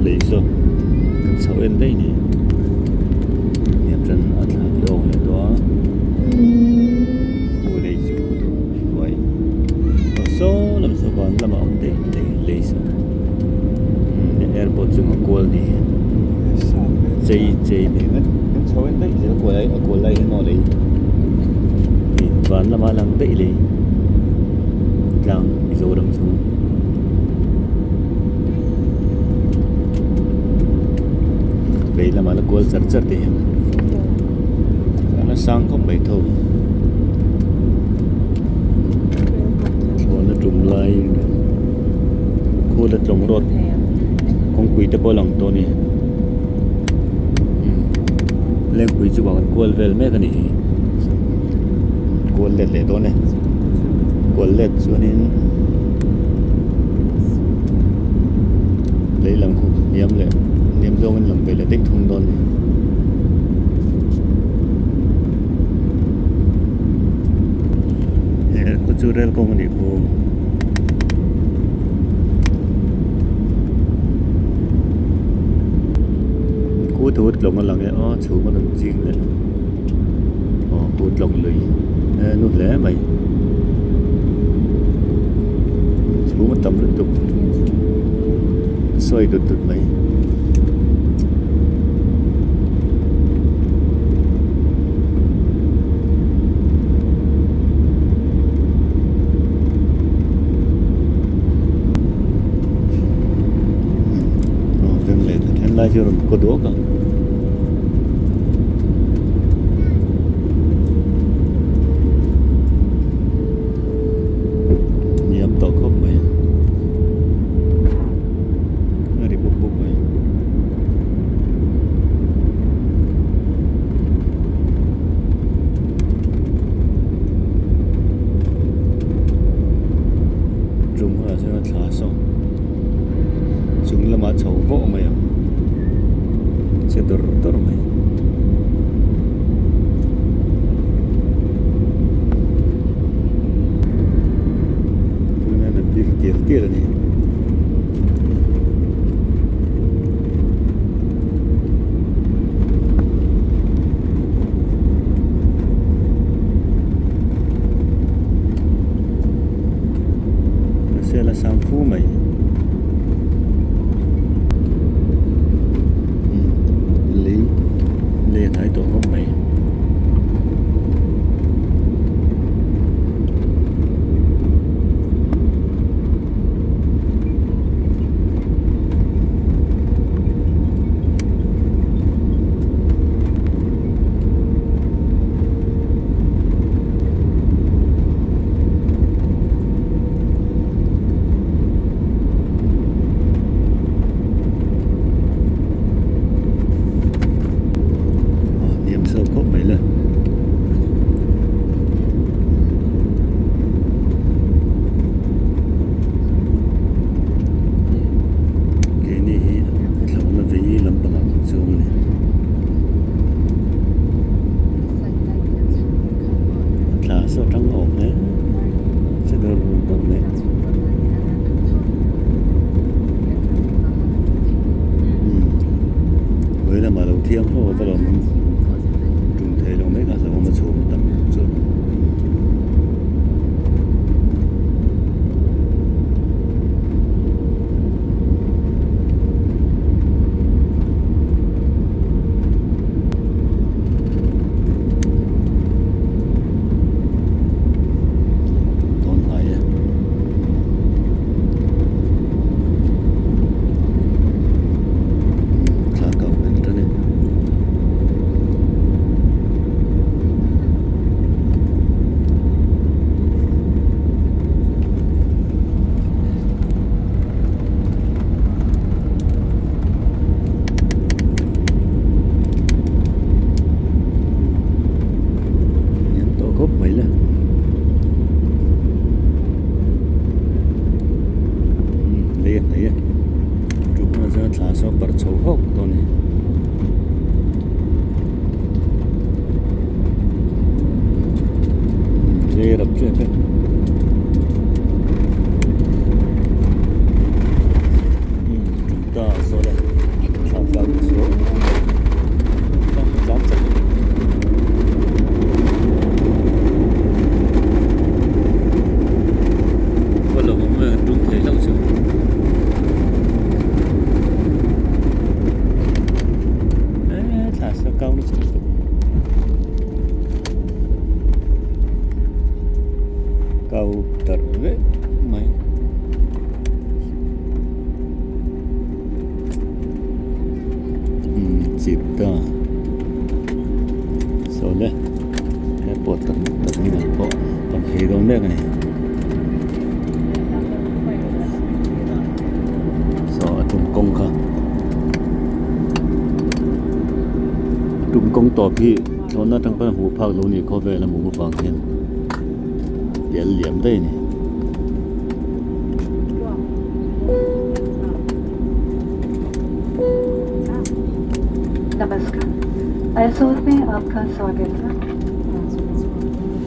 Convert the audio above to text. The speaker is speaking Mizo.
Lei saw kan chho en daih ni hniam tan a thla te awm leh tawh a khu lei chu hnuai aw saw lam saw van lamah a awm daih lei lei saw airport chunga kual ni chei chei hmel ngat kan chho en daih zel kual a kual lai hian aw lei van lama lang daih lei tlang Mizoram chu. Vei lamah la kual char char te hian a sang khawp mai tho thlawhna tum lai khula tlawng rawt kawngpui te pawh a lang tawh a ni lengpui chu kan kual vel mek a ni hi kual let leh dawn e kual let chuanin. Lei lang khu hniam leh hniam zawngin lang ve leh daih thung dawn a ni. He khu chu rel kawng a nih khu. Khu thu tlawng a lang e aw chhum a rawn ching leh aw khu tlawng lui e nu hle mai. Chhum a tam lutuk sawi dut dut mai. Aw veng leh ta then lai chu a rawn kaw duak a. Hniam tawh khawp mai a ri buk buk mai. Tum hunah chuan a thla saw chung lamah chho vawh mai ang che dawrh dawrh mai. Tunah hian a bir tial tial a ni. Mahse la sang fu mai. Lei lei a hnai tawh khawp mai. Hniam chhuak khawp mai le. Keini hi thlawhna vei lampangah kan chuang a ni. Thla saw tang a awm hle che dawr dawr mai. Vawi lamah lo thiang hlawh a va lo awm tum thei lo mai kha hlauhawm a chhung tam chu. Dawn hnai e. Thla kau belh tan e. Hniam tawh khawp mai le. Lei a hnai a ṭumna chuan thla saw parh chho hawk dawn a ni. Lei rap tep e. Ṭum ta a sawl a. vek mai. Umm chita saw le airport terminal pawh kan phei dawn mek a ni saw a tum kawng kha a tum kawng tawp hi thlawhna atang pawn a hmuh phak lo a ni khawvel a hmuh avang hian pial liam daih a ni. Namaskar, Mysore mein aapka swagat hai.